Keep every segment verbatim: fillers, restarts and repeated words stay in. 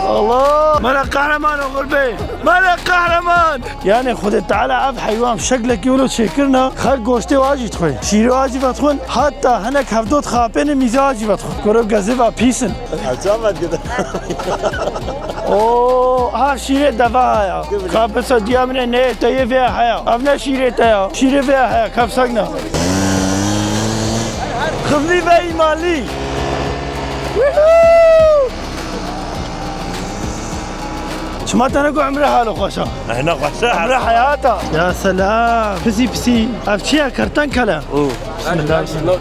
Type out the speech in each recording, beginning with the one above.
Allah! Mele qehreman oxir bê! Mele qehreman! Yani Xwedê Teala ev heywan şeklekî wilo çêkirina, xelk goştê wa jî dixwe. Şîrê wa jî vedixwin, heta hinek hevdot xapêne mîze wa jî vedixwin. Kuro gezê ve pîs in. Ev çawa vedgide? Oo, ha şîrê deva haya. Kapesa diya min e, ne te yê vê haya. Ev ne şîrê te ya. Şîrê vê haya, kap segna. Xizlî ve îmanlî. Wihuu! Çima te ne ku emre halo xweşa? Hene xweşa. Emre heyata. Ya selam. Pisi pisi. Ev çi ya, kertenkele? Oo. Bismillah.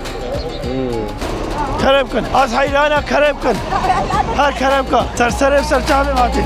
Kerem kin. Az heyrana, kerem kin. Her kerem ka. Ser serê ser çavê hatî.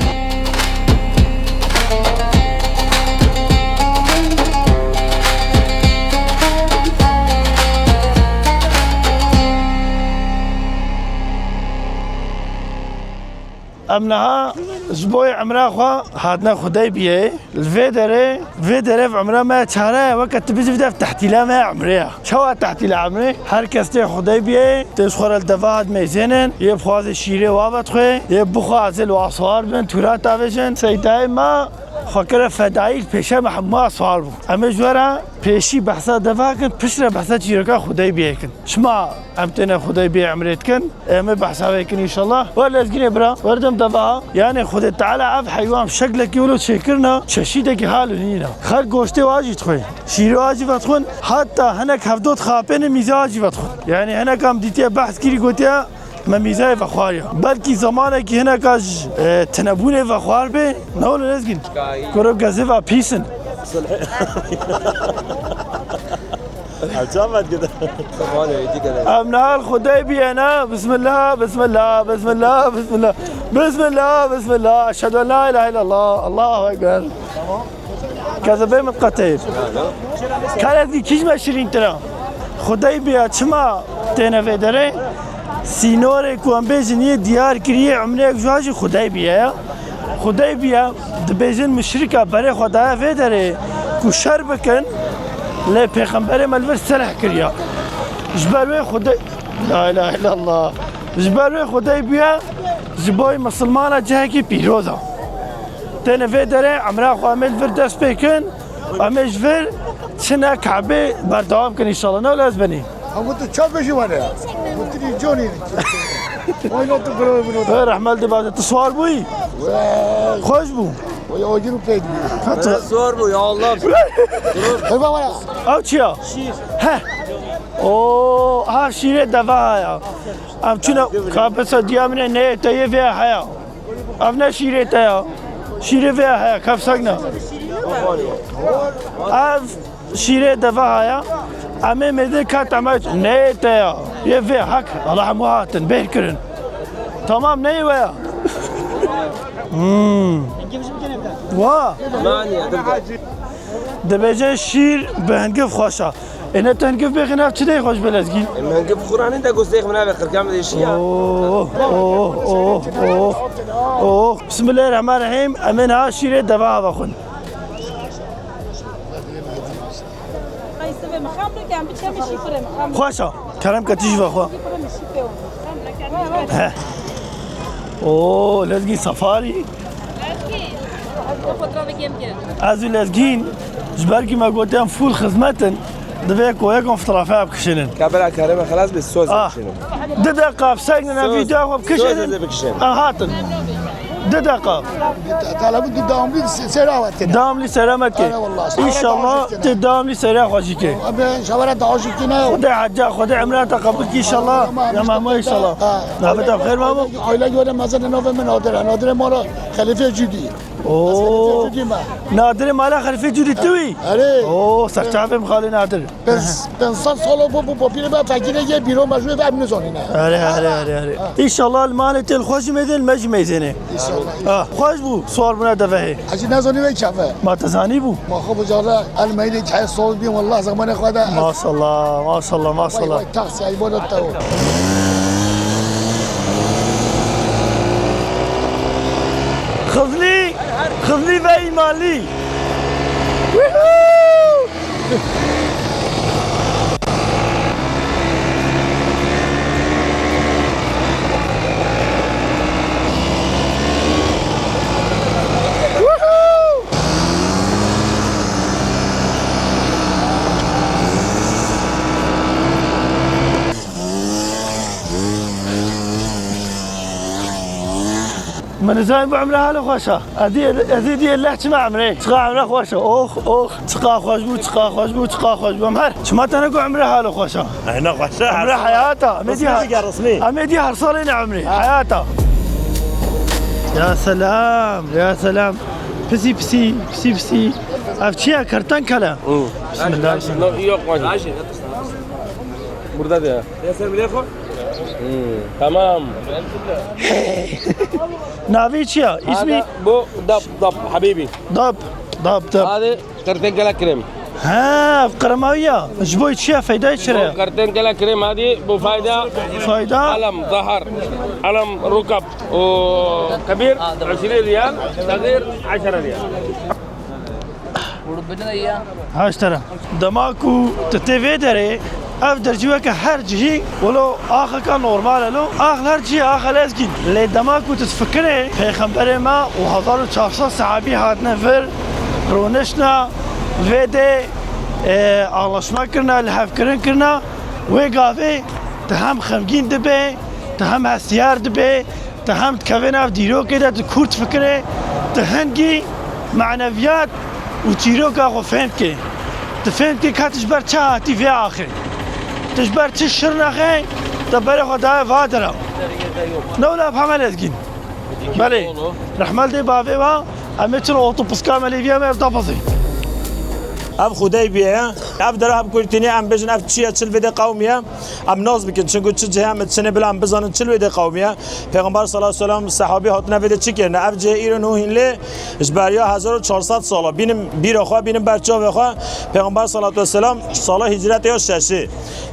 Em niha ji bo yê emra xwe hatine Xudeybiyeyê. Li vê derê, vê derê ev emra me çare ye, weke tu bêjî vê dev tehtîla me ya emrê ya. Çawa tehtîla emrê? Her kes tê Xudeybiyeyê, tê ji xwe re li deva hat mêzênin, yê bixwaze şîrê wa vedixwe, yê bixwaze li wa siwar bin, tûra tavêjin. Seydayê me xwe kire fedayî, li pêşe me hemû siwar bû. Em ê ji we re pêşî behsa deva kin, piştre behsa çîroka Xudeybiyê kin. Çima em têne Xudeybiyê emrê dikin? Em ê behsa wê kin înşallah. Wer lezgînê bira, wer dem deva. Yani Xwedê Teala ev heywan şeklekî wilo çêkirina, çeşîdekî hal û nîna. Xelk goştê wa jî dixwe. Şîrê wa jî vedixwin, heta hinek hevdot xapêne mîze wa jî vedixwin. Yani hinek em dîtiye behs kirî gotiye, me mîzeyê vexwariya. Belkî zamanekî hineka ji, e, tinebûnê vexwar bê, ne wilo lezgîn. Kuro gezê ve pîs in. Ev çawa vedgide? Em niha li Xwedê biyene. Bismillah, bismillah, bismillah, bismillah. Bismillah, bismillah. Eşhedü en la ilahe illallah. Allahu ekber. Kezebê min qeteyir. Kalezî kîj me şirîn tira. Xwedê biya çima têne vê derê? Sînorê ku em bêjin yê diyar kiriye, emrek ji wa jî Xwedê biye ya. Xwedê biye, dibêjin muşrika berê xwe daye vê derê ku şer bikin, lê pêxemberê me li vir selh kiriya. Ji ber wê Xwedê, la ilahe illallah. Ji ber wê Xwedê biye, ji bo misilmana cihekî pîroz e. Têne vê derê emra xwe em ê li vir dest pê kin, em ê ji vir çine Kabê berdewam kin înşallah. Ne wilo ez benî? Hemû tu çape jî were. Gotinî conî. Oyna tu bro bro. Hey, rehmel de bazı tu swar bûyî. Wey. Xweş bû. Wey, acil û peyt bû. Kaç? Swar bû ya Allah. Heba were. Ew çi ya? Şîr. He. O, ha şîrê deva ya. Em çûne kapesa diya min e, ne te yê vê haya. Ev ne şîrê te ya. Şîrê vê haya, kef segna. Ev şîrê deva haya. Em ê mêzê ka tema ne te ya. Yê vê hak. Allah hemû hatin, bêr kirin. Tamam, ne we ya? Hmm. Wa. Dibêje şîr bi hingif xweş e. Ê ne tu hingif bêxî nav çi dey xweş be lezgîn? Em hingif xwe ranîn de gostê xwe navê qirka me de şiya. Oh, oh, oh, oh. Oh. Bismillahirrahmanirrahim. Em ê niha şîrê deva ava xwin. Xweş e. Kerem ke tîj ve xwe. He. Oo, lezgî safarî. Ez û lezgîn, ji ber kî me gotiyan full xizmet in, divê ku yekon fotoğrafya bikişînin. Kabela kereme xelas be, soz Ah. bikişînin. Di deqa bi seng ne Soz. video xwe bikişînin. Soz de bikişînin. Ah, hatin. Di deqa. Talabı devamlı se-, seyra vat kene. Devamlı selamet ke. Eyvallah. İnşallah te devamlı seyra xwe jî ke. Abi şevara daha jî kine. Xwedê hecca, Xwedê emra te qebul ki inşallah. Tamam, Ya işte Mahmud inşallah. Ha. Navê te xêr Mahmud. Aile göre mezar navê min Nadir. Nadir mala Xelife Cudi. Oo. Xelife Cudi me. Nadir mala Xelife Cudi tu wî? Erê. Oo, serçavê min xalê Nadir. Pens-, pensad salo bû, bû popîle be, fekîre ye bîro mecû be, em nizanîne. Erê, erê, erê, erê. Ha. Înşallah li malê te li xwe jî mêzên, me jî mêzêne. Înşallah. Ha, xweş bû, swar bûna devehê. Hecî nezanî ve çape. Ma te zanî bû? Ma xwe bu cara el meyde çay sol bî, wallah zamanê xwe de. Maşallah, maşallah, maşallah. Vay, vay, taksi, ay, bu da tav. Xizlî, Xizlî ve îmalî. Woohoo! Min zayn bu emre halo xweşa. Ez dî, ez dî leh çima emre. Çiqa emre xweşa. Ox, ox. Çiqa xweş bû, çiqa xweş bû, çiqa xweş bû. Em her. Çima tene ku emre halo xweşa. Ene xweşa. Emre heyata. Em dî Resmî her, dîge, resmî. Em dî her salê ne emre. Ha. Heyata. Ya selam, ya selam. Pisi, pisi, pisi, pisi. Ev çi ye? Kertenkele. Hı. Bismillah. Yok, yok. Burada diye. Ya sen bile koy. Hmm, tamam. Navê çi ya? Îsmî? Hada, bu dap, dap, habibi. Dap, dap, dap. Hadi, kertenkele krem. Ha, ev qirema wî ya. Ji bo çi ya? Feyda çi ye? Bu kertenkele krem, hadi, bu fayda. Fayda? Alam, zahar. Alam, rukab. O kebir, isrin riyal, sagir, aşara riyal. Haştara. Dema ku tu tê vê derê, ev der cî weke her cihî, wilo axeka normal e lo, ax li her cihê axe lezgîn. Lê dema ku tu difikirê, pêxemberê me û hezar û çar sed sehabî hatine vir, rûniştine, vê dê, e, anlaşma kirine, lihevkirin kirine, wê gavê tu hem xemgîn dibê, tu hem hestiyar dibê, Tu hem dikevê nav dîrokê de, tu kurt fikirê, tu hingî maneviyat û çîroka xwe fêm dikê. Tu fêm dikê ka tu ji ber çi hatî vê axê. Tu ji ber çi şir nexê, te berê xwe daye va dera. Ne wila bi heme lezgîn. Belê. Rehmel dê bavê wa, em ê çin otopiska me lê viya me ev da bazê. Ev xudey bîye ya. Ev dera ev kurtinî em bêjin ev çi ye, çil vê de qewmiye. Em nas bikin, çinku çi cihê em çinê bila em bizanin çi li wê dê qewmiye. Pêxember sallallahu aleyhi ve sellem sehabî hatine vê dê çi kirine? Ev cihê îro nû hîn lê ji beriya hezar û çar sed sala. Bînim bîra xwe, bînim ber çavê xwe. Pêxember sallallahu aleyhi ve sellem sala hicretê ya şeşê.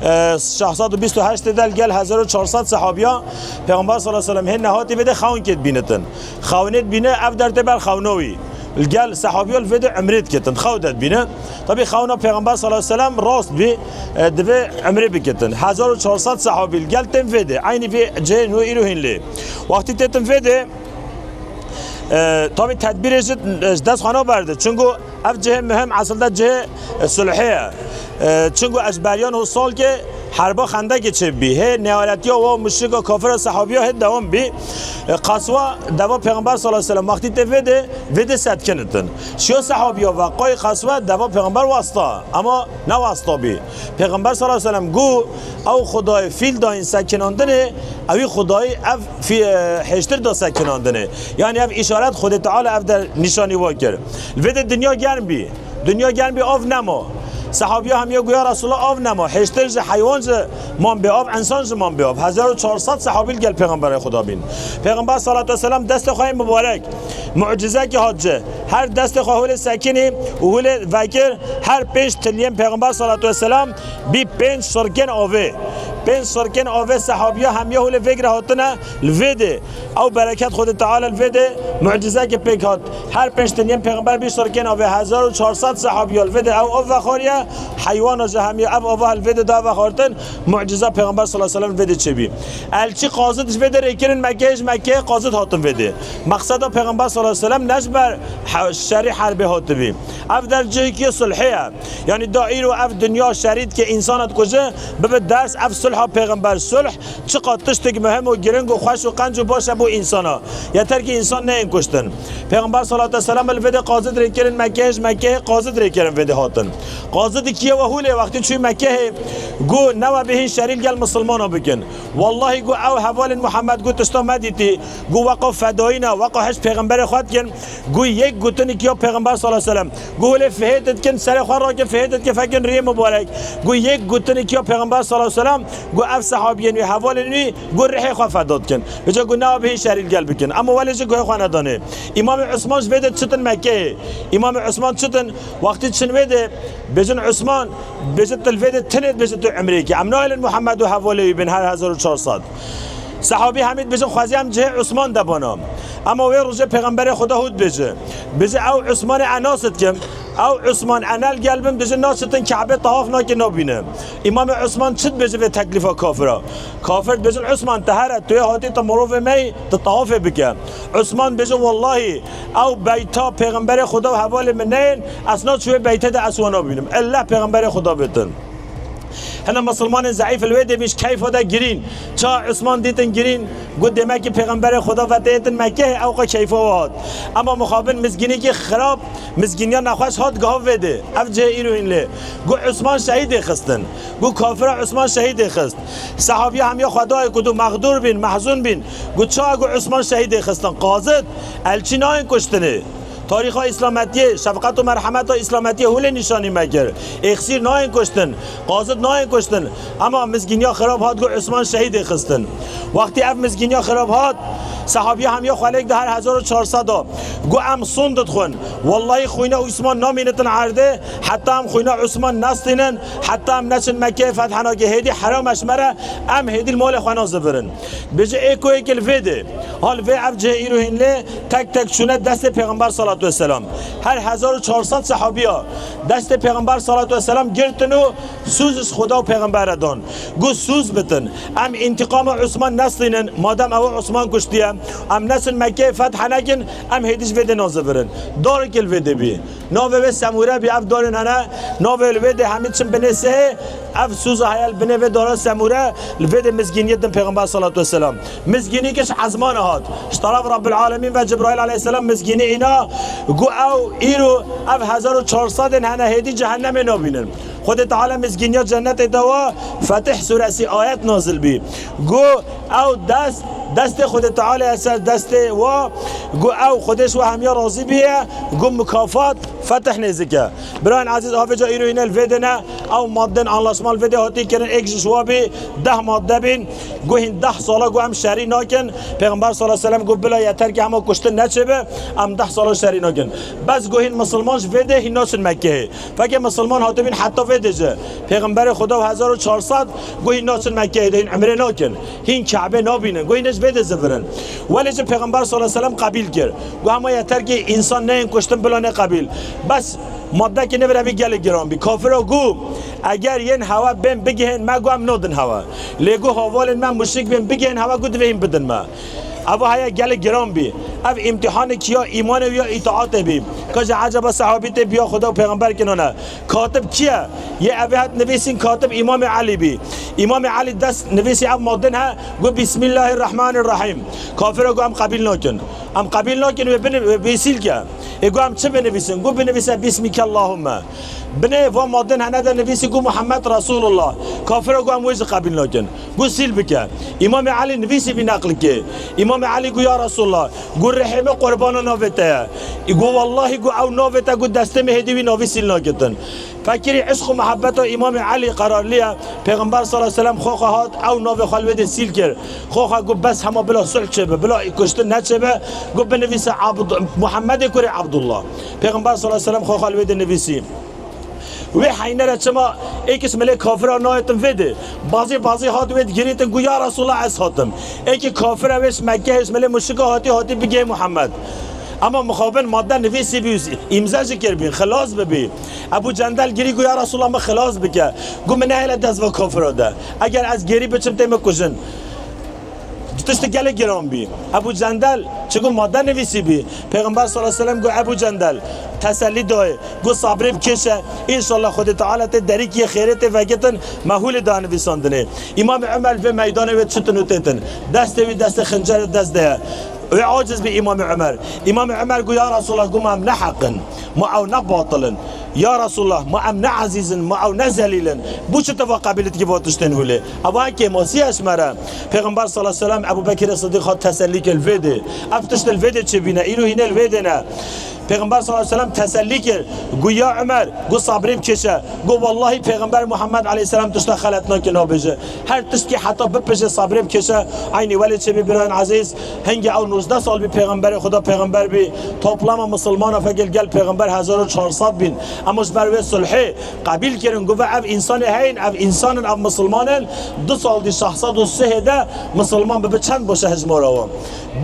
E, şeş sed û bîst û heştê de li gel hezar û çar sed sehabiya Pêxember sallallahu aleyhi ve sellem hê nehatî vê dê xewn kê dibînitin. Xewnê dibîne, ev der tê ber xewna wî. Li gel sehabiya li vê dê umrê dikitin, xew de dibîne. Tabî xewna Pêxember sallallahu aleyhi ve sellem rast bî, e, divê umrê bikitin. Hezar û çar sed sehabî li gel tên vê dê. Eynî vê cihê nû îro hîn lê. Wextî têtin vê dê, e, tabî tedbîrê ji, ji dest xwe naberde. Çunku ev cihê muhim esilde cihê, e, sulhê ye. E, çunku ez ji beriya nû salkê herba xendekê çêbî. Hê neyaretiya wa muşrika kafira sehabiya hê dewam bî. E, qaswa deva Pêxember sallallahu aleyhi ve sellem wextî tê vê dê, vê dê setkinitin. Şiya sehabiya ve qoy qaswa deva Pêxember wasta. Ama ne wasta bî. Pêxember sallallahu aleyhi ve sellem gu ew xudayê fîl dayîn sekinandinê, ewî xudayî ev fî-, e, hêştir da sekinandinê. Yani ev işaret Xwedê Teala ev de nîşanî wa kir. Li vê de dinya germ bî. Dinya germ bî, av nema. Sehabiya hemiya gu ya Resulallah av nema. Hêştir ji heywan ji man bê av, insan ji man bê av. Hezar û çar sed sehabî li gel Pêxemberê Xuda bîn. Pêxember salatu vesselam destê xwe yê mubarek. Mucizekî hat ci. Her destê xwe hûlê sekinî û hûlê vekir her pênc tilyên Pêxember salatu vesselam bî pênc sirkên avê. Pênc sirkên avê sehabiya hemiya hûlê vê gire hatine li vê dê. Ew bereket Xwedê Teala li vê dê mucizeke pêk hat. Her pênc tinyên pêxember bî sirkên avê, hezar û çar sed sehabiya li vê dê ew av vexwariye, heywana jî hemiya ev ava li vê dê da vexwartin, muciza Pêxember sallallahu aleyhi ve sellem li vê dê çêbî. Elçî qazid ji vê dê rêkirin Mekkeyê, ji Mekkeyê qazid hatin vê dê. Mexseda Pêxember sallallahu aleyhi ve sellem ne ji ber he-, şerî herbê hatibî. Ev der cihekî sulhê ye. Yanî da îro ev dinya şerî dike, însana dikuje, bibe ders ev sulha Pêxember. Sulh çiqa tiştek muhim û giring û xweş û qenc û baş e bo însana. Yeter ki însan neyên kuştin. Pêxember salatu vesselam li vê de qazid rêkirin Mekkeyê, ji Mekkeyê qazid rêkirin vê de hatin. Qazid kiye we hûlê wextî çûyî Mekkeyê, gu ne we bihîn şerî li gel misilmana bikin. Wellahî gu ew hevalên Muhammed gu tişta me dîtî, gu weqa fedayî ne, weqa hişt Pêxemberê xwe dikin, gu yek gotinik ya Pêxember sallallahu aleyhi ve sellem. Gu hûlê fihêt dikin, serê xwe rakin, fihêt dikin, fekin riyê mubarek. Gu yek gotinik ya Pêxember sallallahu aleyhi ve sellem, gu ev sehabiyên wî, hevalên wî, gu rihê xwe feda dikin. Vêca gu ne bihîn şerî li gel bikin. Ama welê jî guhê xwe nedanê. Îmamê Usman ji vê de çitin Mekkeyê. Îmamê Usman çitin, wextî çin vê de, bêjin Usman, bêjin tu li vê de tinê dibêjin tu umrê kî. Em nahêlin Muhammed û hevalê wî bin her hezar û çar sed. Sehabî hemî dibêjin xwezî em cihê Usman de bana. Ema wê rojê Pêxemberê Xuda hû dibêje. Bêje ew Usmanê e nas dikim. Ew Usman e ne li gel bin, bêje naçitin Ke'bê tawaf nake nabîne. Îmamê Usman çi dibêje vê teklîfa kafira? Kafir dibêjin Usman te here, tu yê hatî te mirovê me yî, tu tawafê bike. Usman dibêje wellahî ew beyta Pêxemberê Xuda û hevalê min neyên, ez naçû wê beytê de ez wan nabînim. Ella Pêxemberê Xuda bêtin. Hene misilmanên zeîf li wê dê bî ji keyfa de girîn. Ça Usman dîtin girîn, got, demekî Pêxemberê Xweda ve tê yêtin Mekkehê, ew qe keyfa we hat. Ema mixabin mizgînîkî xirab, mizgîniya nexweş hat gihav vê dê. Ev cihê îro hîn lê. Got, Usman şehîdê xistin. Got, kafira Usman şehîdê xist. Sehabiya hemiya xwe dayê ku dû mexdûr bîn, mehzûn bîn. Got, ça got Usman şehîdê xistin. Qazid, elçî nayên kuştinê. Tarîxa îslametiyê, şefqet û merhemeta îslametiyê hûlê nîşanî me kir. Êxsîr nayên kuştin, qazid nayên kuştin. Ema mizgîniya xirab hat, got Usman şehîdê xistin. Wextî ev mizgîniya xirab hat, sehabiya hemiya xwelêk de her hezar û çar sed a. Got, em sûnd dixwin. Wellahî xwîna Usman namînitin erdê, heta em xwîna Usman nestînin, heta em neçin Mekkeyê fethenakê. Hêdî heram e ji me re, em hêdî li malê xwe nazivirin. Bêje ê ku êk li vê dê. Ha li vê ev cihê îro hîn lê tek tek çûne destê Pêxember salatu vesselam. Her hezar û çar sed sehabiya destê Pêxember salatu vesselam girtin û sûz ji Xweda û Pêxember re dan. Got sûz bitin. Em întîqama Usman nestînin. Madem ew Usman kuştiye, em neçin Mekkeyê fethe nekin, em hêdî ji vê dê nazivirin. Darek li vê dê bî. Navê wê Semûre bî, ev darên hene. Navê li vê dê hemî çin binê sihê. Ev sûza heye li binê vê dara Semûre, li vê dê mizgîniyê din Pêxember salatu vesselam. Mizgînîkiş ezmana hat. Ji taraf Rabbil Alemîn ve Cibrail aleyhisselam mizgînî îna, got ew îro ev hezar û çar sedên hene hêdî cehennemê nabînin. Xwedê Teala mizgîniya cennetê de wa Fetih suresî ayet nazil bî. Got ew dest, destê Xwedê Teala ye ser destê wa, got ew Xwedê ji we hemiya razî bîye, got mukafat fetih nêzik e. Birayên ezîz, avêca îro hîne li vê dê ne, ew madden anlaşma li vê dê hatî kirin, êk ji ji wa bî deh madde bîn, got hîn deh sala got em şerî nakin. Pêxember sallallahu aleyhi ve sellem got bila yeter ki hema kuştin neçêbe, em deh sala şerî nakin. Bes got hîn misilman ji vê dê hîn naçin Mekkeyê. Fekê misilman hatibîn heta vê dê jî. Pêxemberê Xweda hezar û çar sed got hîn naçin Mekkeyê de hîn umrê nakin. Hîn Kabe nabînin. Got hîn ji vê dê zivirin. Welê jî Pêxember sallallahu aleyhi ve sellem qebîl kir. Got hema yeter ki însan neyên kuştin bila ne qebîl. Bes maddekê nêvire bî gelek giran bî. Kafira got eger yên hewa bên bigihên me got em nadin hewa. Lê got havalên me muşrik bên bigihên hewa got divê hîn bidin me. Eva heye gelek giran bî. Ev îmtîhanekî ya îmanê û ya îtaatê bî. Ka ji eceba sehabî tê biya Xweda û Pêxember kinane. Katib kî ye? Yê evê hat nivîsîn katib Îmamê Elî bî. Îmamê Elî dest nivîsî ev madin he, got Bismillahirrahmanirrahîm. Kafira got em qebîl nakin. Em qebîl nakin wê bini-, wê bêsîl ke. Ê got em çi binivîsin? Got binivîse Bismike Allahumme. Binê va madin hene de nivîsî got Muhammed Resulullah. Kafira got em wê jî qebîl nakin. Got sîl bike. Îmamê Elî nivîsî bî neqlikê. Îmamê Elî got ya Resulullah, got rihê min qurbana navê te ye. Got wellahî got ew navê te got destê min hêdî wî navî sîl nakitin. Fekirî îşq û muhebbeta Îmamê Elî qerarlî ye. Pêxember sallallahu aleyhi ve sellem xwe xwe hat ew navê xwe li wê dê sîl kir. Xwe xwe got bes hema bila sulh çêbe, bila kuştin neçêbe. Got binivîse Abd-, Muhammedê kurê Abdullah. Pêxember sallallahu aleyhi ve sellem xwe xwe li wê dê nivîsî. Wê heynere çima êkiş milê kafira nayêtin vê dê. Bazî bazî hat wê digirîtin got ya Resulullah ez hatim. Êkî kafira wê ji Mekkehê ji milê muşrika hatî hatî bigê Muhammed. Ema mixabin madde nivîsî bî, îmze jî kirbîn, xilas bibî. Ebu Cendel girî got ya Resulullah min xilas bike. Got min nehêle dest va kafira de. Eger ez gêrî biçim tê min kujin. Tiştê gelek giran bî. Ebu Cendel, çiku madde nivîsî bî. Pêxember sallallahu aleyhi ve sellem got, Ebu Cendel, tesellî dayê, got sabrê bikêşe, înşallah Xwedê Teala tê derîkiyê xêrê tê vegitin, mehûlê da nivîsandinê. Îmamê Ömer vê meydanê wê çitin û têtin. Destê wî destê xincerê dest de ye. Wê aciz bî Îmamê Ömer. Îmamê Ömer got, ya Resulallah, got ma em ne heq in. Ma ew ne batil in. Ya Resulallah, ma em ne ezîz in, ma ew ne zelîl in. Bo çi te va qebîl dikî va tiştên hûlê? Eva kêmasî ye ji me re. Pêxember sallallahu aleyhi ve sellem Ebu Bekirê Sidîq hat tesellî kir li vê dê. Ev tişt li vê dê çêbîne, îro hîne li vê dê ne. Pêxember sallallahu aleyhi ve sellem tesellî kir. Got ya Ömer, got sabrê bikêşe. Got wellahî Pêxember Muhammed aleyhisselam tişta xelet nake nabêje. Her tiştkî heta bipije sabrê bikêşe. Eynî welê çêbî birayên ezîz. Hingê ew nozdeh sal bî pêxemberê Xweda pêxember bî, toplama misilmana fekê li gel pêxember hezar û çar sed bîn. Ema ji ber wê sulhê qebîl kirin, got ve ev însanê heyin, ev însan in, ev misilman in. Du sal dî şeş sed û sihê de misilman bibi çend baş e hejmara wan?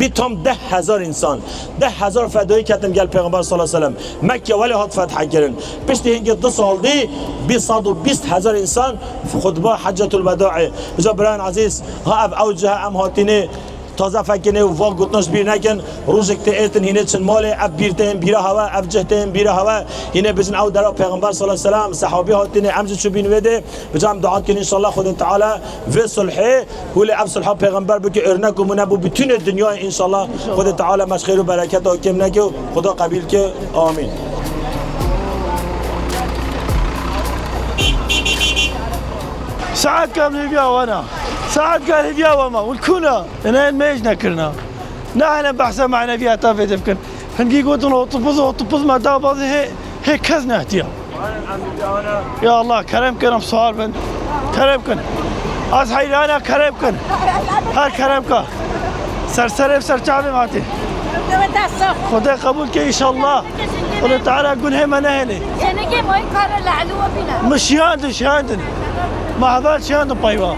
Bî tam deh hezar însan. Deh hezar fedayî ketin gel pêxember sallallahu aleyhi ve sellem. Mekke welê hat fethe kirin. Piştî hingê du sal dî bî sed û bîst hezar însan xutba Heccetul Vedaê. Îca birayên ezîz, ha ev ew ciha em hatînê Taze fekinê û van gotinan ji bîr nekin. Rojek tê êtin hînê çin malê, ev bîr tên bîra hewe, ev cih tên bîra hewe. Hînê bijin ew dera Pêxember sallallahu aleyhi ve sellem, sehabî hatînê, em jî çûbîn wê dê. Bijam dua kin înşallah Xwedê Teala vê sulhê, hûlê ev sulha Pêxember bike örnek û mune bo bütünê dinyayê înşallah. Xwedê Teala me ji xêr û bereketa kêm neke û Xweda qebîl ke. Amîn. Saet kam hêviya wana. Saet ka hêviya wama. Ul kuna. Ene en mej nekirna. Ne hene behsa maneviyata vê de bikin. Hingî gotin otobus, otobus me da bazê hê, hê kes nehtiya. Ya Allah, kerem kin, em sual bin. Kerem kin. Az heyrana, kerem kin. Her kerem ka. Ser serê ser çavê matê. Xwedê qebûl ke înşallah. Xwedê Teala gunhê me nehêlê. Senekê mayî kare le'lû we bîne. Mi şiyandin, şiyandin. Ma heval şiyandin payva.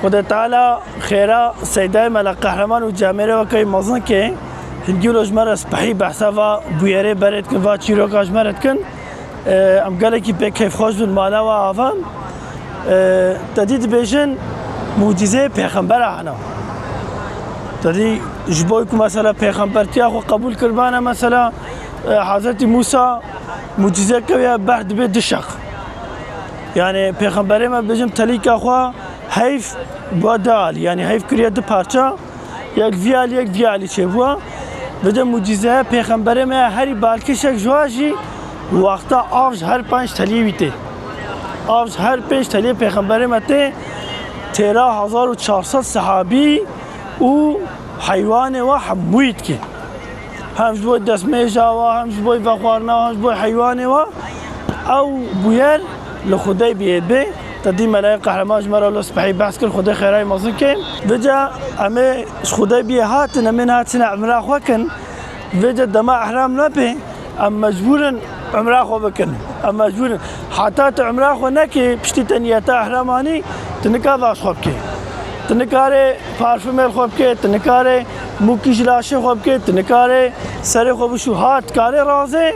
Xwedê Teala xêra Seydayê Mela Qehreman û cemêrê wekey mezin ke hingî roj ji me re spehî behsa va bûyerê berê dikin, va çîroka ji me re dikin. E, em gelekî pê keyfxweş bin mala we avan. E, te dî dibêjin mucîzeyê pêxembera hene. Te dî ji bo ku mesela pêxembertiya xwe qebûl kiribane mesela, e, Hezretî Mûsa mucîze keviye behr dibê du şeq. Yani pêxemberê me bêjim telîka xwe heyf bûa du alî, yani heyf kiriye du parça, yek vî alî, yek vî alî çêbûa. Vê de mucîzeya pêxemberê me ya herî balkêşek ji wa jî wexta av ji her pênc teliyê wî tê. Av ji her pênc teliyê pêxemberê me tê, têra hezar û çar sed sehabî û heywanê wa hemûyî dikê. Hem ji bo destmêja wa, hem ji bo vexwarina wa, hem ji bo heywanê wa. Ew bûyer li Xudeybiyê bê. Te dî Melayê Qehreman ji me re lo spehî behs kir, Xwedê xêrayê mezin kê. Vêca em ê ji Xudeybiyê hatin, em ê niha çine umra xwe kin. Vêca dema ehram nebê, em mecbûr in umra xwe bikin. Em mecbûr in. Heta tu umra xwe nekê, piştî te niyeta ehram anî, tu nika vaş xwe bikê. Tu nikarê parfumê li xwe bikê, tu nikarê mûkî ji laşê xwe bikê, tu nikarê serê xwe bişû. Ha, tu karê razê,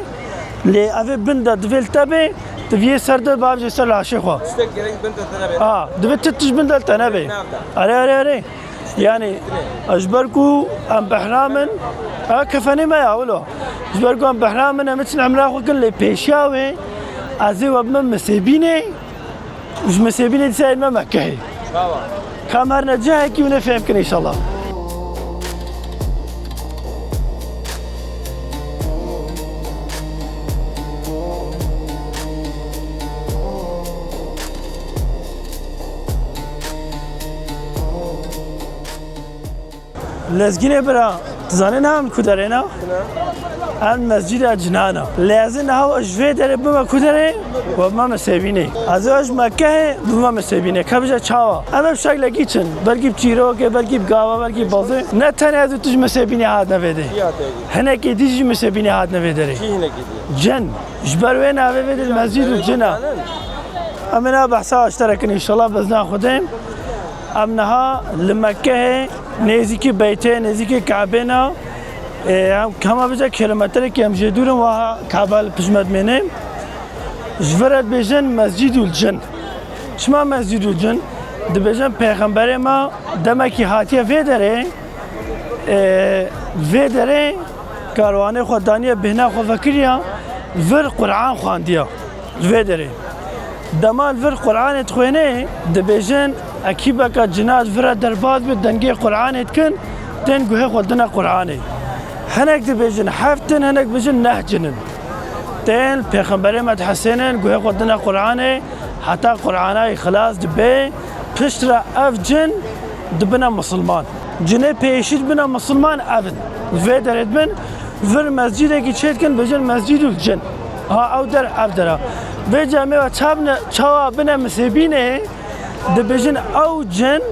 lê evê bin de divê li te bê, tu viyê ser de bavêjê ser laşê xwe. Tiştek gerek bin de te nebê. Ha, divê tu tişt bin de li te nebê. Nav de. Erê, erê, erê. Yani, ji ber ku em behram in, ev kefenê me ya, wilo. Ji ber ku em behram in, em için emra xwe kin, lê pêşiya wê, ez ê we bime Misêbînê, ji Misêbînê dîsa ên me Mekkehê. Çawa? Ka em herine cihekî hûn ê fêm kin înşallah. Lezgînê bira, tu zanî niha em li ku derê ne? Em mescîda cinan e. Lê ez ê niha we ji vê derê bime ku derê? We bime Misêbînê. Ez ê we ji Mekkehê bime Misêbînê. Ka bije çawa? Em ê bi şeklekî çin. Belkî bi çîrokê, belkî bi gava, belkî bi bazê. Ne tenê ez û tu ji Misêbînê hatine vê derê. Kî hate? Hinekî dî jî Misêbînê hatine vê derê. Kî hinekî dî? Cin. Ji ber wê navê vê derê Mescîdul Cin e. Em ê niha behsa aştere kin înşallah bi izna Xwedê. Em niha li Mekkehê nêzîkî beytê, nêzîkî Kabê ne. Ê, em hema bije kilometrekî em jê dûr in, wiha Kabe li pişt me dimêne. Ji vir re dibêjin Mescîdul Cin. Çima Mescîdul Cin? Dibêjin Pêxemberê me demekî hatiye vê derê, ê, vê derê karwanê xwe daniye, bêhna xwe vekiriya, vir Quran xwandiya. Li vê derê. Dema li vir Quranê dixwêne, dibêjin ekîbeke cina ji vir re derbas bi, dengê Quranê dikin, tên guhê xwe dine Quranê. Hinek dibêjin heft in, hinek dibêjin neh cin in. Tên Pêxemberê me dihesênin, guhê xwe dine Quranê, heta Qurana Îxlas dibe, pişt re ev cin dibine misilman. Cinê pêşî dibine misilman ev in. Vê derê dibin, vir mescîdekî çêdikin, bêjin Mescîdul Cin. Ha, ew der, ev der e. Vê cemê we çabne, çawa bine Misêbînê, dibêjin ew cin,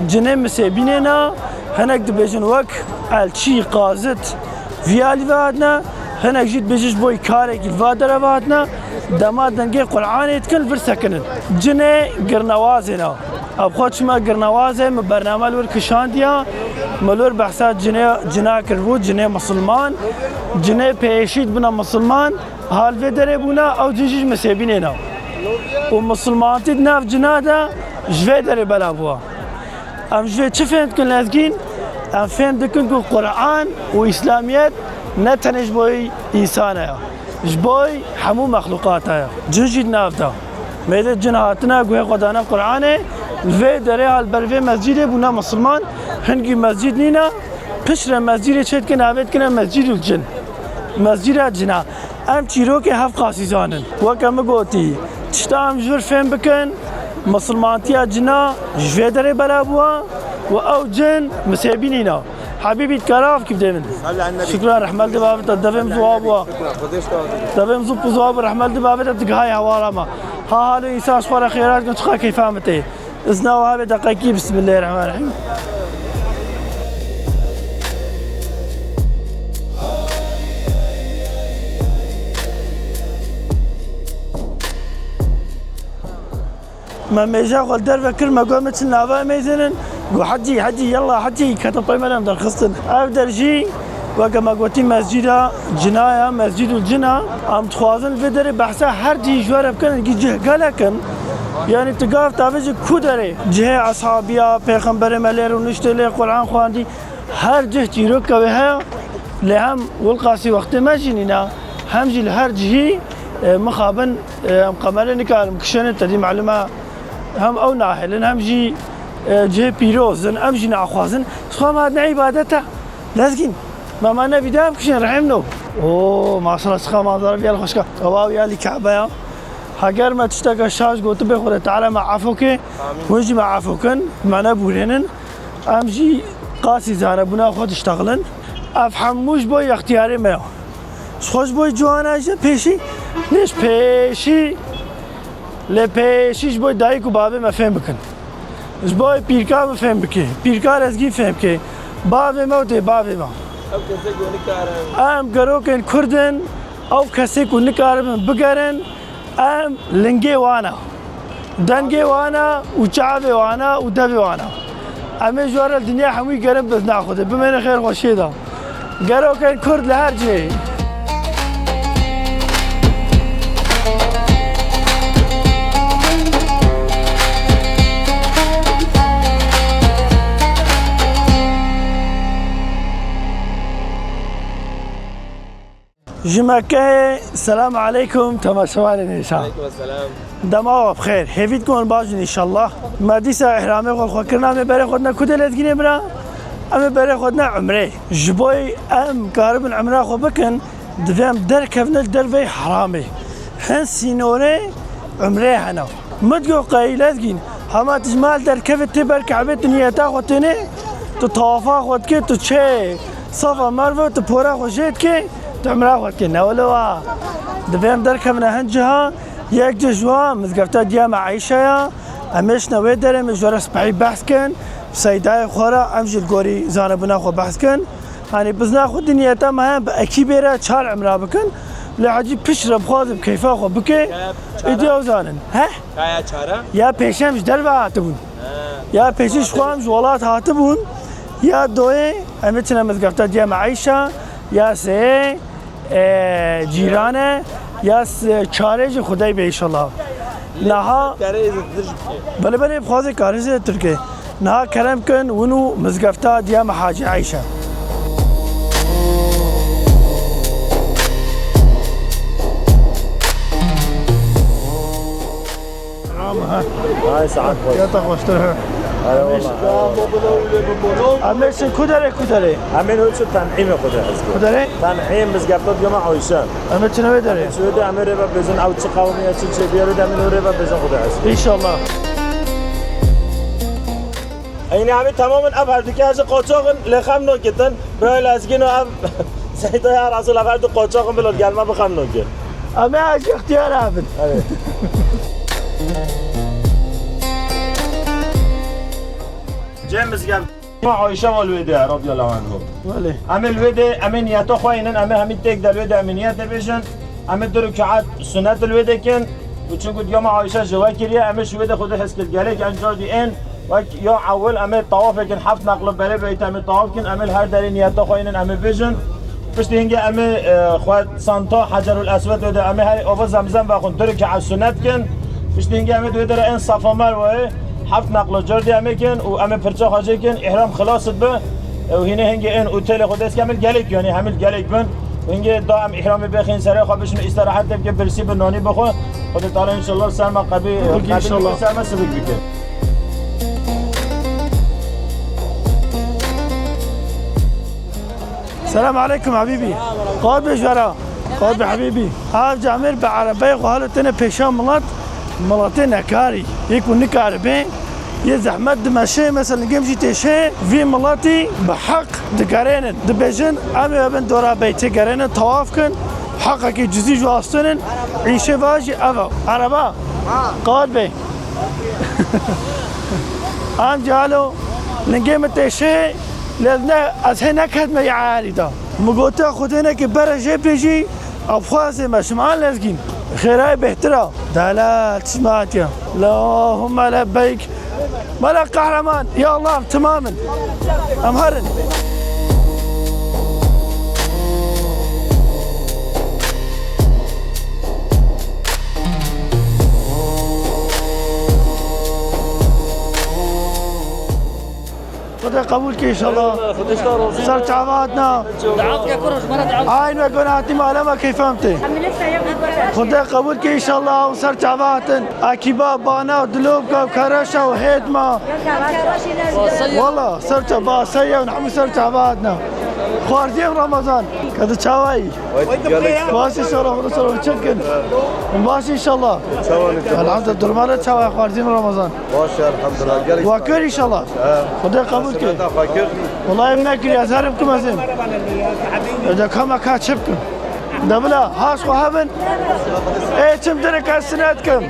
cinê Misêbînê ne, hinek dibêjin wek elçî, qazit, vî alî ve hatine, hinek jî dibêjin ji bo karekî li va derê ve hatine, dema dengê Qur'anê dikin, li vir sekinin. Cinê girnewazê ne. Ev xwe çima girnewazê, min bername li wir kişandiya, min li wir behsa cinê, cina kiribû, cinê misilman, cinê pêşî dibine misilman, ha li vê derê bûne, ew cin jî ji Misêbînê ne. Û misilmantî di nav cina de ji vê derê bela bûye. Em ji vê çi fêm dikin lezgîn? Em fêm dikin ku Quran û Îslamiyet ne tenê ji bo însan e, ji bo hemû mexlûqat e. Cin jî di nav de. Mêze cin hatine guhê xwe dane Quranê, li vê derê ha li ber vê mescîdê bûne misilman, hingî mescîd nîne, piştre mescîdê çê dikin, navê dikine Mescîdul Cin. Mescîda cina. Em çîrokê hev qasî zanin. Weke min gotî, tişta em ji vir fêm bikin, misilmantiya cina ji vê derê bela bûye û ew cin misêbî nîne. Hebîbî dikare avkî bidê min. Şukran, rehmet li bavê te, devê min ziwa bûye. Devê min zû ziwa bû, rehmet li bavê te, digihayê hewara me. Ha halo însan ji xwe re xêra dikin, çiqa keyfa min tê. Izna we hebe deqekî, Bismillahirrahmanirrahîm. Me mêja xwe li derve kir, me got, me çi nava mêzinin? Got, "Hecî, hecî, yalla hecî." Kete pey me re em derxistin. Ev der jî, weke me gotî, mescîda cina ya, Mescîdul Cin a. Em dixwazin vê derê behsa her cihî ji we re bikin, hingî cih gelek in. Yanî tu gav tavêjî ku derê? Cihê eshabiya, pêxemberê me lê rûniştê, lê Quran xwendî. Her cih çîroka wê heye. Lê hem wilqasî wextê me jî nîne, hem jî li her cihî, e, mixabin, e, em qemerê nikarin bikişênin, te dî melûm e, hem ew nahêlin, hem jî, e, cihê pîroz in, em jî naxwazin. Ji xwe me hatine îbadete. Lezgîn, me, me nebî de em kişên rehîm no. Oo, maşallah, çiqa manzara vî yal xweşka. Ewa wî yalî Kabe ya. Heger me tişteke şaş gotibê, Xwedê Teala me efo ke, hûn jî me efo kin, me nebûrênin. Em jî qasî zanebûna xwe diştexilin. Ev hemû ji bo extiyarê me ya. Ji xwe ji bo ciwana jî pêşî, lê ji pêşî, lê pêşî ji bo dayik û bavê me fêm bikin. Ji bo pîrka min fêm bike. Pîrka Lezgîn fêm bike. Bavê me û dê bavê me. Ew kesê ku nikarin. Em gerokên Kurd in, ew kesê ku nikaribin bigerin, em lingê wan a. Dengê wan a û çavê wan a û devê wan a. Em ê ji we re dinya hemûyî gerin bizna Xwedê. Bimêne xêr xweşiyê de. Gerokên Kurd li her cihê. Ji Mekkeyê, selam aleykum, temaşevanên hêşa. Aleykum selam. Dema we bi xêr. Hêvî dikim hûn baş in înşallah. Me dîsa îhramê xwe li xwe kirin, em ê berê xwe dine ku dê Lezgînê bira? Em ê berê xwe dine Umrê. Ji bo em karibin Umra xwe bikin, divê em derkevin li derveyî Heramê. Hin sînorê Umrê hene. Min digot qey Lezgîn, hema tu ji mal derkevî tê ber Kebê, tu niyeta xwe tênê, tu tawafa xwe dikê, tu çê Safa Merve, tu pora xwe jê dikê, tu Umra xwe dikê. Ne wele wa. Divê em derkevine hin ciha, yek cih ji wan mizgefta diya me Eyşe ya. Em ê çine wê derê, em ê ji we re spehî behs kin, bi seydayê xwe re, em jî li gorî zanebûna xwe behs kin. Hanî bizna xwe di niyeta me heye bi ekîbê re çar Umra bikin. Lê hecî pişt re bixwazin keyfa xwe bike. Ya, çara? Îdî ew zanin. He? Kaya çara? Ya pêşem ji derve hatibûn. He. Ya pêşî ji xwe em ji welat hatibûn. Ya doyê em ê çine mizgefta diya me Eyşa. Ya sê e, cîran e, ya s-, çarê jî Xwedê be înşallah. Niha Kerê zî Tirk e. Belê, belê, bixwazê karê zî Tirk e. Niha kerem kin, win û mizgefta diya me Hacî Eyşe. Tamam, ha. Ay, saat boş. Ya da boştur, ha. Eyvallah. Em ê çin ku derê, ku derê? Em ê çin Ten'îmê xwe de ez. Ku derê? Ten'îm, mizgefta diya me Ayşe. Em ê çin wê derê? Em ê çin wê derê, em ê rê ve bêjin, ew çi qewimiye, çi çêbiye, em ê rê ve bêjin Xwedê ez. Înşallah. Eynî em ê temamên ev herdukî ez qoçoxin, lê xem nokitin. Birayê Lezgîn û ev Seyda ya Resul, ev her du qoçoxin, bilo gel me bi xem nokin. Em ê ez îxtiyar hebin. Evet. Cem mizgefta Ayşe ve li wê de, radiyallahu anhu. Belê. Em ê li wê de, em ê niyeta xwe înin, em ê hemî têk de li wê de, em ê niyet de bêjin. Em ê du rekaat sunet li wê de kin. Û çunku diya me Ayşe ji we kiriye, em ê ji wê de xwe de hes kir. Gelek em car dî ên, wek ya ewil em ê tawaf kin, heft meqlub berê beyt em ê tawaf kin, em ê li her derê niyeta xwe înin, em ê bêjin. Piştî hingê em ê, e, xwe santa Hecerul Eswed wê de, em ê her ova Zemzem vexwin, du rekaat sunet kin. Piştî hingê em ê di wê derê ên Safa Merweyê heft meqlo cardî em ê kin û em ê pirça xwe jê kin, îhram xilas dibe. Û hînê hingê ên ûtelê xwe dest kin, em ê gelek, yanî hemî gelek bin. Û hingê da em îhramê bêxin serê xwe, bişin îstirahet bikin, birsî bi nanî bixwe. Xwedê Teala înşallah ser me qebî-, Bike qebîl înşallah. Bike, ser me sibik bike. Selam aleykum habîbî. Qad be ji we re. Qad be habîbî. Ev camêr bi erebeyê xwe halo têne pêşiya milet. Miletê nekarî. Yê ku nikaribe, yê zehmet dimeşe, mesela lingê min jî têşe, vî miletî bi heq digerênin. Dibêjin, em ê bin dora beytê gerênin, tawaf kin, heqekî cizî ji astinin, îşê va jî ev e. Ereba, qad be. Em calo, lingê min têşe, lê ne, ez hê neketime ya erî da. Min gotiya Xwedê neke bere jê pêjî, ev xwezê me, şima lezgîn. Xêrayê bêhtir a. Delal, çima hatiye? Allahümme lebbeyk. Mela Qehreman, ya Allah, em timam in. Em herin. Xwedê qebûl ke înşallah. Xwedê ji te razî be. Ser çava hatina. Dua bike kuro ji me re dua bike. Aynî wek gon hatî malema keyfam tê. Xwedê qebûl ke înşallah û ser çava hatin. Akîba, bana, dilobka, kereşa û hêdma. Wala, ser çava, seyew, hemû ser çava hatina. Xwarziyê Ramazan, ke di çawayî. Baş inşallah, Xwedê ser çekin. Baş inşallah. Elhamdülillah, durma re çawa xwarziyê Ramazan. Baş, elhamdülillah. Gelek Wa kir inşallah. He. Xwedê qebûl ke. Xwedê xwe kir. Wallahî min nekiriye, ez herim kim ez êm. Ede kama ka çi bikim. De bila, haş xwe hebin. Ê çim direk ez sinet kim.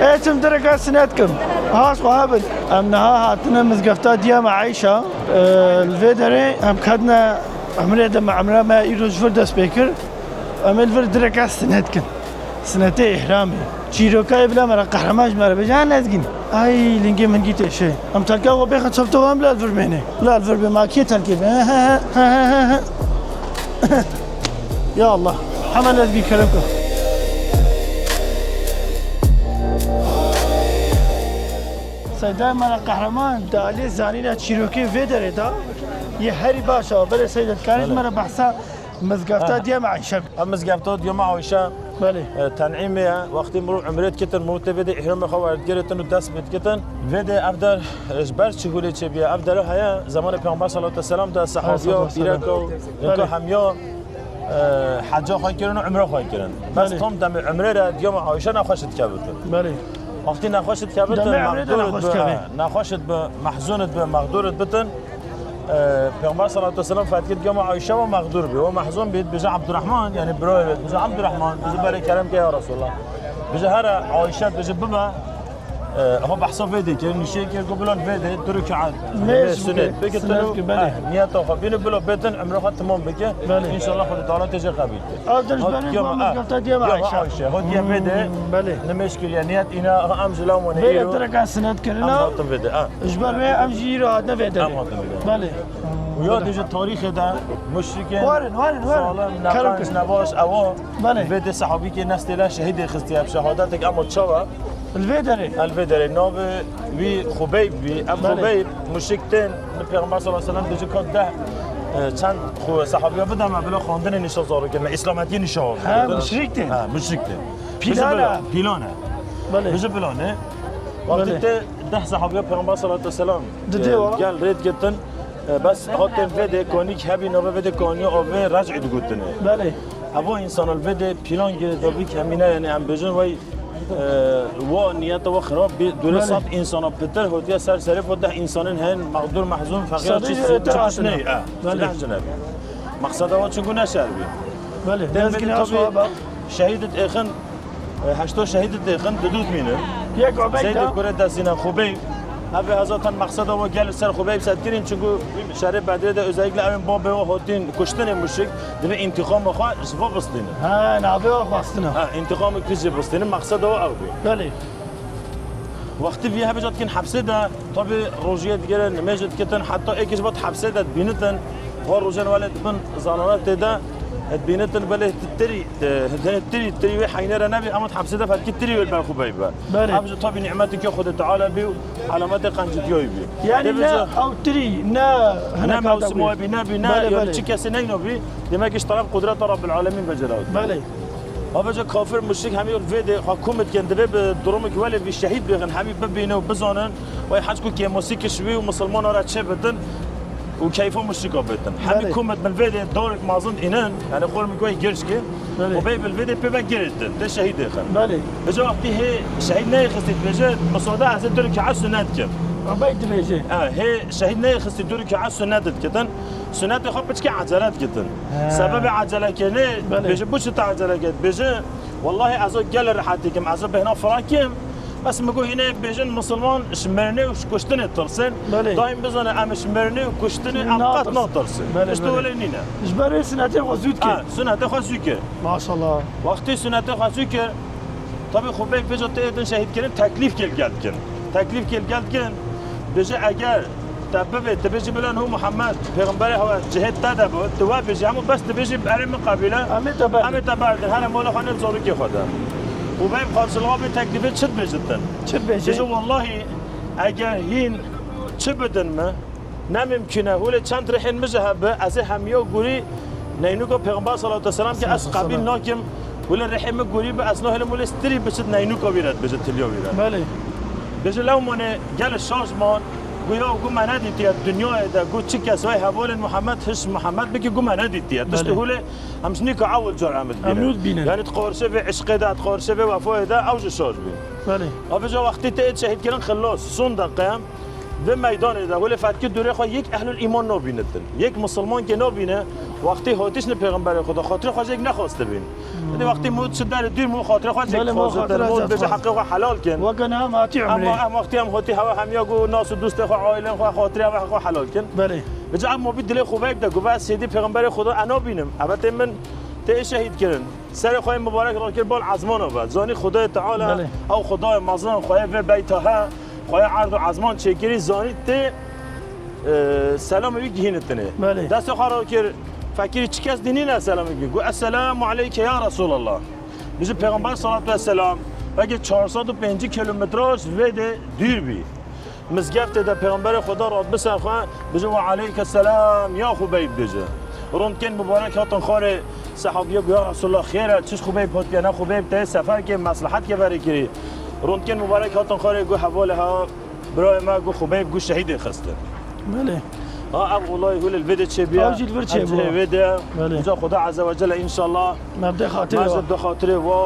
Ê çim direk ez sinet kim. Haş xwe hebin. Em niha hatine mizgefta diya me Eyşa. Ee, li vê derê em ketine emrê de me, emra me îro ji vir dest pê kir. Em ê li vir direk ez sinet kin. Sinetê îhramê. Çîrokayê bila me re qehreman ji me re bêje, ha Lezgîn. Ay, lingê min gî têşe. Em telka xwe bêxin çepto wan bila li vir bêne. Bila li vir bê, ma kê telkê bê? He, he, he. Ya Allah. Hemen Lezgîn kerem kir. Seyda me re qehreman, di aliyê zanîna çîrokê vê derê de yê herî baş e. Belê Seyda, dikarî ji me re behsa Mizgefta Ha. Diya me Ayşe. Ev mizgefta diya me Ayşe, Belê. e, Ten'îmê ye. Wextî mirov umrê dikitin, mirov tê vê de îhramê xwe werdigirêtin û dest pê dikitin. Vê de ev der, e, ji ber çi hûlê çêbûye? Ev dere heye, zemanê Pêxember salatu vesselam de sehabiya, Aleyhissalatu vesselam. Pîreka û Belê. Hemiya, e, heca xwe kirin û umre xwe kirin. Bes Belê. Tam demê umrê re diya me Ayşe nexweş dikevitin. Belê. Wextî nexweş dikevitin, Demê umrê de mexdûr nexweş bi, dikeve. he, nexweş bi, mehzûn bi, mexdûr bitin. Ee, Peyxember salatu vesselam fetkê dike me Ayşe ve mexdûr bî. O mehzûn bî, bêje Abdurrahman, yani birayê bî, bêje Abdurrahman, bêje berê kerem ke ya Resulallah. Bêje here Ayşe, bêje bibe, e, ha behsa vê de kir, nişê kir, ku bilan vê de, tu rekaat. Ne Yani, sünnet, sünnet, peki sünnet tu, ki, belê. eh, niyeta xwe bîne, bila bêtin, umre xwe tamam bike. Belê. İnşallah Xwedê Teala têje qebîl ke. Ev din ji Ha, berê diya me, me, mizgefta diya me ha, Ayşe. Ha, diya vê de, Hmm, belê. nimêj kiriye, niyet îne, ha, em ji law wane Vê de îro. Direka sünnet kirina. Em hatin vê de, ha. Ji ber wê em jî îro hatine vê derê. Em hatin vê derê. Belê. Û ya dije tarîxê de muşrikên Warin, warin, warin. zalim, Kerem neqanc, kir. nebaş, ewa Belê. vê de sehabîkê nestê le şehîdê xistiye bi şehadetek ema çawa? Li vê derê. El vê derê navê wî Xubeyb bî. Em Belê. Xubeyb muşrik tên li Pêxember sallallahu aleyhi ve sellem dije ka deh, e, çend xwe sehabiya bide me bila xwendinê nîşa zarokê me, îslametiyê nîşa Ha, zarokê. muşrik tên. Ha, muşrik tên. Pîlan Bizi e. bila, pîlan e. Belê. Bizi bila ne? Wextê Belê. te deh sehabiya Peyxember salatu vesselam, Didê e, wa. gel rê digitin, e, bes hatin vê de konîk hebî navê vê de konî avê Rec'î digotine. Belê. Heva insana li vê de pîlan girê da bî kemîne, yani em bêjin wey, e, wa niyeta wa xirab bî, dûrê Belê. sed insana pitir hotiye ser serê xwe deh insanên hen mexdûr mehzûn feqîr Sadece çi, öte çi, çi, hatine. ne, e, Belê. çi, çi ne bî. Maqseda wa çi gune şer bî. Belê. Tem Lezgîn bî ya tabi suaba. Şehîdit êxin E, heşto şehîd têxin, didût mînin. Yek Ubeyda. Zeyd kurê Desîne, Xubeyb. Ev ê zaten maqseda we gel ser Xubeyb set kirin, çünkü şerê Bedrê de özellikle evên babê we hotin kuştinê muşrik, divê intîqama xwe ji vo bistînin. Ha, navê we xwestine. Ha, intîqamê kişî bistînin, maqseda we ew bû. Belê. Wextî vî hebê jî dikin hepsê de, tabi rojiyê digere, nimêj dikitin, heta êkê ji vat hepsê de dibînitin, va rojên welê dibin zalaletê de, Dibînitin belê tirî, e, tirî, tirî wê heynê re nebî, ama hepsê de fetkî tirî wê li ber xwe beybe. Belê. Ev jî tabî nîmetekê Xwedê Teala bî û alametê qencîtiyayî bî. Yanî Tê ne bêje, ew tirî, ne ne hinek mewsimo bî, ne bî, ne Belê, yanî belê. Çi kesê neyno bî, demek ji teref qudreta Rabbil Alemîn becerewt. Belê. Avêje kafir muşrik hemî vê dê xwe kum dikin, divê bi durumekî welê vî şehîd bêxin, hemî bibîne û bizanin, wey hec ku kêmosî kiş wî û misilmana re çê bidin û keyfa muşrika bêtin. Hemî Belê. Kum dibin vê dê dorek mezin dînin, yanî xormik wey girşkê, Belê. Û bey bil vê dê pê ve girêtin, tê şehîd dêxin. Belê. Vêje wextî hê şehîd neyê xistî dibêje, misode ez ê dorek ez sunet kim. Ebey dibêje. Ha, hê şehîd neyê xistî dorek ez sunet dikitin. Sunetê xwe piçkê ecele dikitin. He. Sebebê ecelekirinê Belê. Bêje, bu çi te ecele kir? Bêje, wellahî ez o gelê rehetî kim, ez o bêhna fira kim. Bes min got hîne bêjin misilman ji mirinê û ji kuştinê tirsin. Belê. Dayim bizane em ji mirinê û kuştinê em qet Natirsin. Natirsin. Belê, Piştî belê. Wele nîne. Ji ber wê sunetê xwe zû dike. Ha, sunetê xwe zû kir. Maşallah. Wextî sunetê xwe zû kir, tabî xwe bey vêca tê din şehîd kirin, teklîf kêl gel dikin. Teklîf kêl gel dikin, bêje eger te bibê, tu bêjî bila niho Muhammed, pêxemberê hewa cihê te de bû, tu we bêjî, hemû bes tu bêjî bi erê min qebîle, Em ê te berdin. Em ê te berdin, here mola xwe nêr zorûkê xwe de. Û bey bi qarşılığa vê teklîfê çi dibêjitin? Çi dibêjî? Bêje, wellahî, eger hîn çi bidin min, ne mimkûn e. Hûlê çend rihên min ji hebe, ez ê hemiya gurî neynûka Pêxember salatu selam ki ez Salatu qebîl selam. Nakim. Hûlê rihê min gurî bi, ez nahêlim hûlê stirî biçit neynûka wî re dibêje, tiliya wî re. Belê. Bêje lewmanê gel şaş man, gu ya gu me nedîtiye dinyayê de, gu çi kes wey hevalên Muhammed hiş Muhammed bikî gu me nedîtiye. Tiştê Belê. Hûlê em ji nîka ewil car em dibînin. Em nû dibînin. Yanî di qorşevê işqê de, di qorşevê wefayê de ew jî şaş bî. Belê. Avêja wextî tê şehîd kirin xilos, son deqe. Vê meydanê de, hûlê fetkî dûrê xwe yek ehlul îman nabînitin. Yek misilman kê nabîne, wextê hatiş li Pêxemberê Xweda, xatirê xwe jêk nexwastibîn. Hmm. Hûlê wextê mû çi derê dûr mû xatirê xwe jêk Belê, mû xwaztin, xatirê mû xwe bêje jêk heqê xwe helal kin. Weke niha em hatî Ama umrê. Em wextê em hatî hewa hemiya ku nas û dostê xwe, ailên xwe, xatirê hewa xwe helal kin. Belê. Vêca em mobî dilê xwe veyb de, ku ve sêdî Pêxemberê Xweda e nabînim. Ebetê min tê şehîd kirin. Serê xwe yê mibarek rakir bal ezmana ve. Zanî Xwedayê Teala, Belê. Ew Xwedayê mezin, xweyê vê beyta he, xweyê erd û ezman çêkirî, zanî tê, e, selamê wî gihînitinê. Belê. Destê xwe rakir, fekirî çi kes dînî ne selamê gihî. Got, "Esselamu aleyke ya Resulallah." Bêje Pêxember salatu vesselam, belkî çar sed û pêncî kilometraj vê dê dûr bî. Mizgeftê de Pêxemberê Xweda radbise xwe, bêje, "Ve aleyke selam, ya Xubeyb," bêje. Rûndkên mibarek hatin xwarê sehabiye, got, "Ya Resulallah, xêr e, çi ji Xubeyb hatiye, ne Xubeyb tê sefer kê, meslehet kê verê kirî." Rûndkên mibarek hatin xwarê, got, "Hevalê ha, birayê me," got, "Xubeyb," got, "şehîdê xistin." Belê. Ha, ev olayî hûlê li vê de çêbiye. Ew jî li vir Ev çêbû. Cihê vê de. Belê. Ca Xweda Azze ve Celle, înşallah. Me bide xatirê Mezin wa. Bi xatirê wa.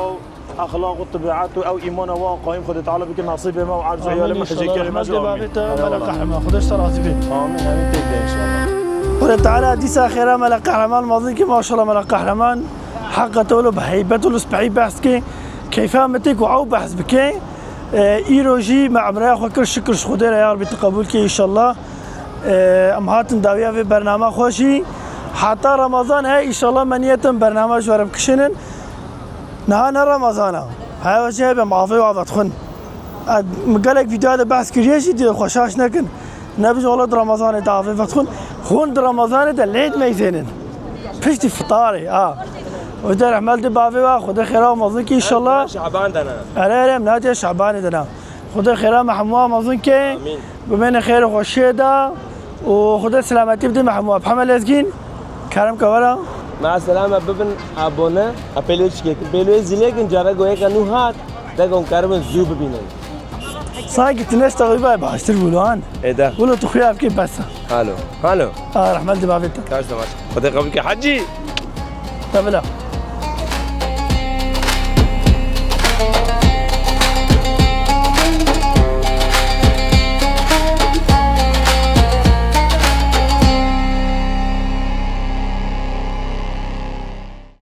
Exlaq û tebiat û ew îmana wa qayîm Xwedê Teala bike nasîbê me û erz û Amîn, heyalê me inşallah. Hicê kerê me Rehmet jî lê amîn. Bavê te, Eyvallah. Mela Qehreman. Xwedê ji te razî be. Amîn, amîn, tek de inşallah. Xwedê Teala dîsa xêra Mela Qehreman mazin ke, maşallah Mela Qehreman. Heqa te wilo bi heybet û li spehî behs ke. Keyfa min tê ku ew behs bike. E, îro jî me emreya xwe kir, şikir ji Xwedê re, ya Rebî tu qebûl ke inşallah. E, em hatin dawiya vê bernama xwe jî. Heta Remezan e, inşallah me niyetin bernama ji we re bikişînin. Niha ne Remezan e. Heya jî hebe em avê û ava dixwin. E, min gelek vîdyoya de behs kiriye jî, dê xwe şaş nekin. Nebijin wela di Remezanê de avê vedixwin. Hûn di Remezanê de lê dimeyzênin. Piştî fitarê, a. Xwedê rehmet li bavê we, Xwedê xêra we mezin ke inşallah. Şaban de ne. Erê, erê, em natiye Şabanê de ne. Xwedê xêra me hemû we mezin ke. Amîn. Bimêne xêr û xweşiyê de. Û Xwedê selametî bide me hemû we. Bi heme lezgîn. Kerem ke were. Me selame bibin abone. A pêlê çikê kin. Pêlê zilê kin, cara goyeka nû hat. Dego em keribin zû bibînin. Sanki tu neşta wî bay baştir bû lan. Êde. Wilo tu xuya bikê bes e. Halo. Halo. Ah, rehmet li bavê te. Kaç zaman? Xwedê qebûl ke hecî. Tevila.